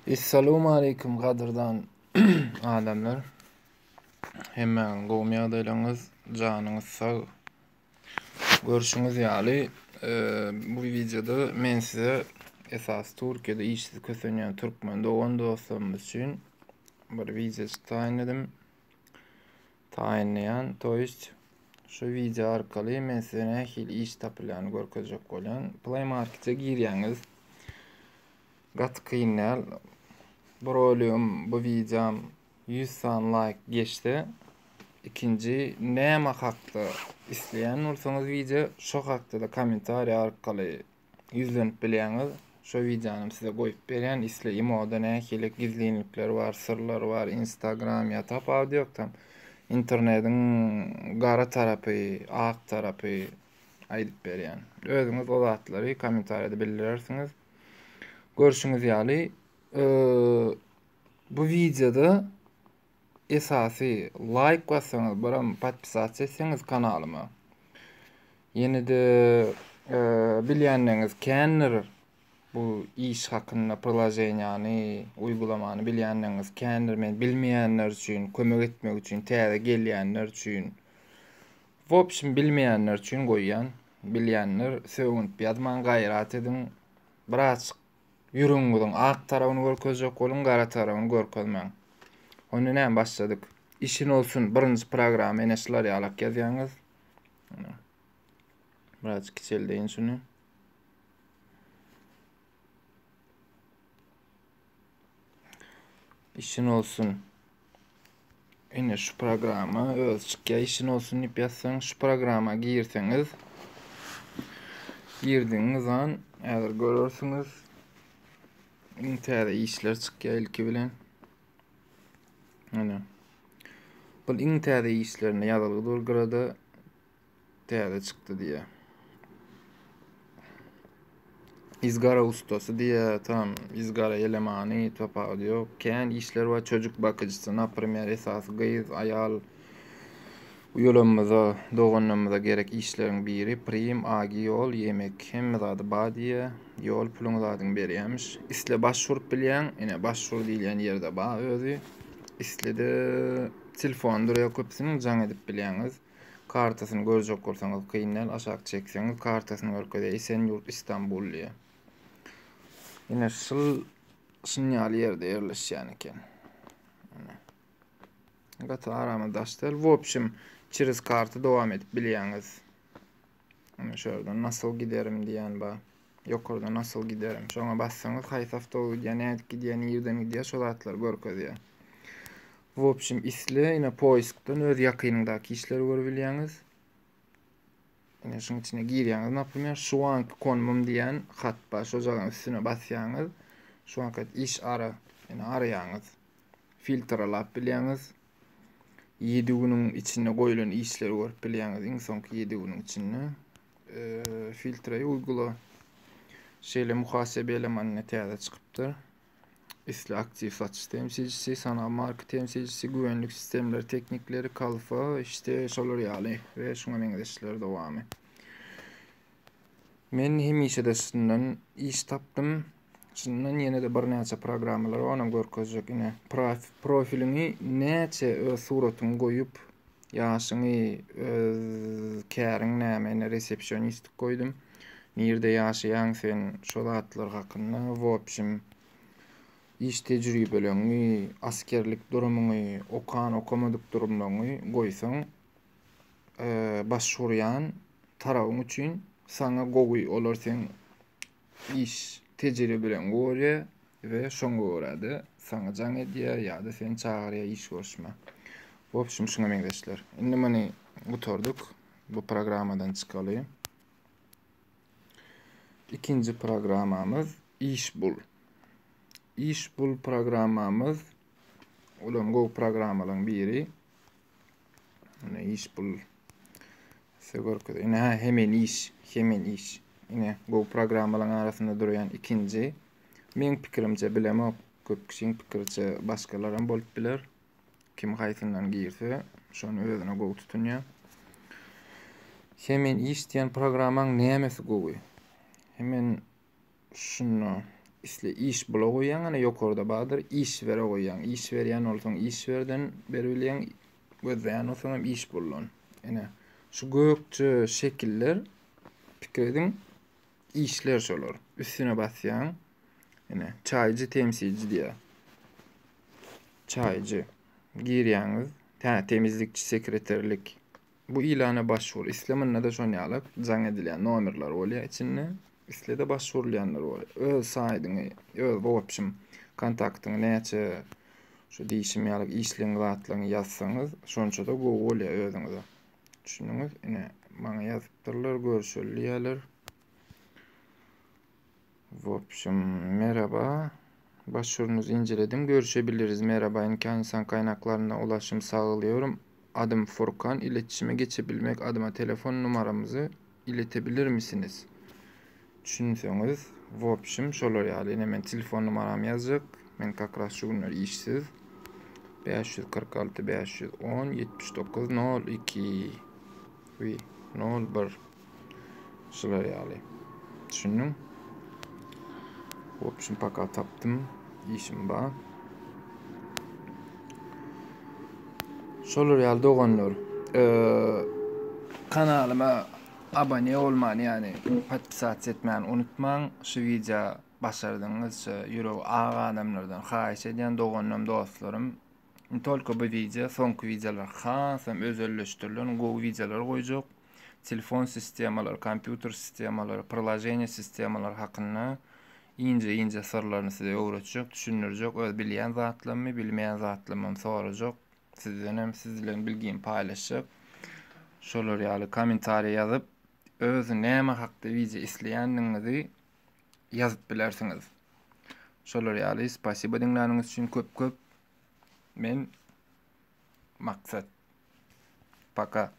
Essalawmaleýkim gadyrdan adamlar. Hemmäňiziň gowumy ýagdaýlaryňyz, janyňyz sag. Görşüňiz ýaly, e, bu wideoda men size esasy Türkiýede işsiz kösenýän türkmen dogan dostlarymyz üçin bir wideojyk taýynladym. Taýynlaýan, to ýest şu wideo arkaly men size nähili iş tapylýanyny görkezjek bolýan. Play Markete girýäňiz. Gaty kyn däl. Bu roligim, bu wideom 100 sany laýk geçse, ikinji näme hakda isleýän bolsaňyz wideo, şo hakda-da kommentariýa arkaly ýüzlenip bilýäňiz. Şo wideony size goýup berýän. Isle imoda nähili gizlinlikler bar, syrlar bar, Instagram ýa tapawudy ýok tam. Internetiň gara tarapy, ak tarapy aýdyp berýän. Özüňiz o zatlary kommentariýada bildirersiňiz. Görşüňiz ýaly, bu wideoda esasy laýk bassaňyz, biram podpisasiýa etseňiz kanalyma. Ýene-de e, bilýänleriňiz kändir bu iş hakynda priloženiýany, uýgulamany bilýänleriňiz kändir. Men bilmeýänler üçin, kömek etmek üçin, täze gelýänler üçin, w obşim bilmeýänler üçin goýýan. Bilýänler sögünip ýazmaň, gaýrat ediň. Birazjyk Ýüregiňiziň ak tarabyny görkezjek boluň, gara tarabyny görkezmäň. Onda näme başladyk. Işin olsun birinji programma ene şular ýalak ýazýaňyz. Biraz kiçeldeýin şuny. Işin olsun. Ine şu programma öz çykýar işin olsun diýip ýazsaň şu programma girseňiz girdigiňiz an häzir görersiňiz iň täze işler çykýar ilki bilen. Ine. Bu iň täze işlerinde ýazylgy dur gyrada Täze çykdy diýýär. Izgara ustasy diýýär, tam izgara elemany tapawudy ýok. Kän işler bar, çocuk bakyjysy, naprimer, esasy gyz, aýal, uýalarymyza, doganlarymyza gerek işleriň biri, prim, agi ýol, ýemek, hemme zady bar diýýär. Ýol puluň zadyň berýämiş. Isle başvurup bilýäň, ine başvur diýilýän ýerde bar özi. Isle-de telefon durýar köpüsiniň, jaň edip bilýäňiz. Kartasyny görjek bolsaňyz kyn däl, aşak çekseňiz kartasyny görkezýär. Esenyurt Istanbul diýýär. Ine şul şun ýaly ýerde ýerleşýän eken. Ine. Gaty arama daş däl. W obşim, çerez karty dowam edip bilýäňiz. Ine şu ýerden nasıl giderim diýen bar. Ýokarda nasıl giderim. Şoňa bassaňyz haýsy awtobus gidýär, nädip gidýär, nirden gidýär, şo zatlary görkezýär. W obşim isle ine poiskdan öz ýakynyňdaky işleri görüp bilýäňiz. Ine şuň içine girýäňiz, naprimer, şu anki konumum diýen hat bar, şo jagaň üstüne basýaňyz. Şu anki iş ara, ine araýaňyz. Filtralap bilýäňiz. 7 günüň içinde goýlan işleri görüp bilýäňiz, iň soňky 7 günüň içinde. Filtreyi uygula. Şeýle muhasebe elemanyna täze çykypdyr. Isle aktiw satyş temsilçisi, sanal marka temsilçisi, güvenlik sistemleri teknikleri, kalfa, işte şolar ýaly we şuňa meňzeşler dowamy. Men hemişe-de şundan iş tapdym. Şundan ýene-de birnäçe programmalar bar, onam görkezjek. Ine, profiliňi näçe öz suratyňy goýup, ýaşyňy, öz käriň näme, ine resepsionistlik goýdum. Nirde ýaşaýaň sen, şo zatlar hakynda, w obşim, iş tejribeleňi, askerlik durumyňy, okan, okamadyk durumlaryňy goýsaň, başvurýan tarabyň üçin saňa gowy, olar seň iş tejribeleňi görýär we şoňa görä-de saňa jaň edýär ýa-da seni çagyrýar iş görüşmä. W obşim şuňa meňzeşler. Indi muny gutardyk. Bu programmadan çykaly. Ikinji programmamyz iş bul. Iş bul programmamyz olam gowy programmalaryň biri. Ine iş bul. Size görkezeyim. Ine ha hemen iş, hemen iş. Ine gowy programmalaryň arasynda durýan ikinji. Meň pikirimçe bilemok, köp kişiň pikiriçe başgalaram bolup biler. Kim haýsyndan girse, şony özüne gowy tutunýar. Hemen iş diýen programmaň nämesi gowy? Hemen şunda. Isle iş bula goýýaň ene ýokarda bardyr iş bere goýýaň. Iş berýän bolsaň iş berden beribilýäň, gözleýän bolsaň hem iş buldan. Ene şu gökje şekiller pikir ediň işler şolar. Üstüne basýaň. Ene çaýjy temsilci diýýär. Çaýjy girýäňiz. Tä temizlikçi sekreterlik. Bu ilana başwur. Isle munda-da şon ýalak jaň edilýän nomerler bolýar içinde. Isle-de başwurulýanlar bolýar. Öz saýdyňy, öz wobşim kontaktyňy näçe şu diýşim ýaly işleň zatlaryňy ýazsaňyz, şonça-da gowy bolýar özüňize. Düşündiňiz? Ine, maňa ýazypdyrlar, görüşeli diýýärler. Wobşim, merhaba. Başvurunuzu inceledim. Görüşebiliriz. Merhaba. İmkan insan kaynaklarına ulaşım sağlıyorum. Adım Furkan. İletişime geçebilmek adıma telefon numaramızı iletebilir misiniz? Düşünseňiz, wobşim, şolar ýaly. Ine men telefon numaramy ýazjak. Men kak raz şu günler işsiz. 546 510 79 02 Wi, 01 Şular ýaly. Düşündiň? Wobşim paka tapdym. Işim bar. Şolar ýaly doganlar. Kanalyma abone bolmany ýagny podpisasiýa etmäni unutmaň. Şu wideo başardygyňyzça ýüregi ak adamlardan haýyş edýän doganlarym, dostlarym. Ne tolko bu wideo, soňky wideolar hasam özelleşdirilen gowy wideolar goýjak. Telefon sistemalary, kompýuter sistemalary, priloženiýa sistemalary hakynda ince-ince syrlaryny size öwretjek, düşündirjek, öz bilýän zatlarymy, bilmeýän zatlarymam sorajak. Sizdenem siz bilen bilgimi paýlaşjak. Şolar ýaly kommentariýa ýazyp, öz näme hakda wideo isleýändigiňizi ýazyp bilersiňiz. Şolar ýaly spasibo diňläniňiz üçin köp köp. Men Maksat. Paka.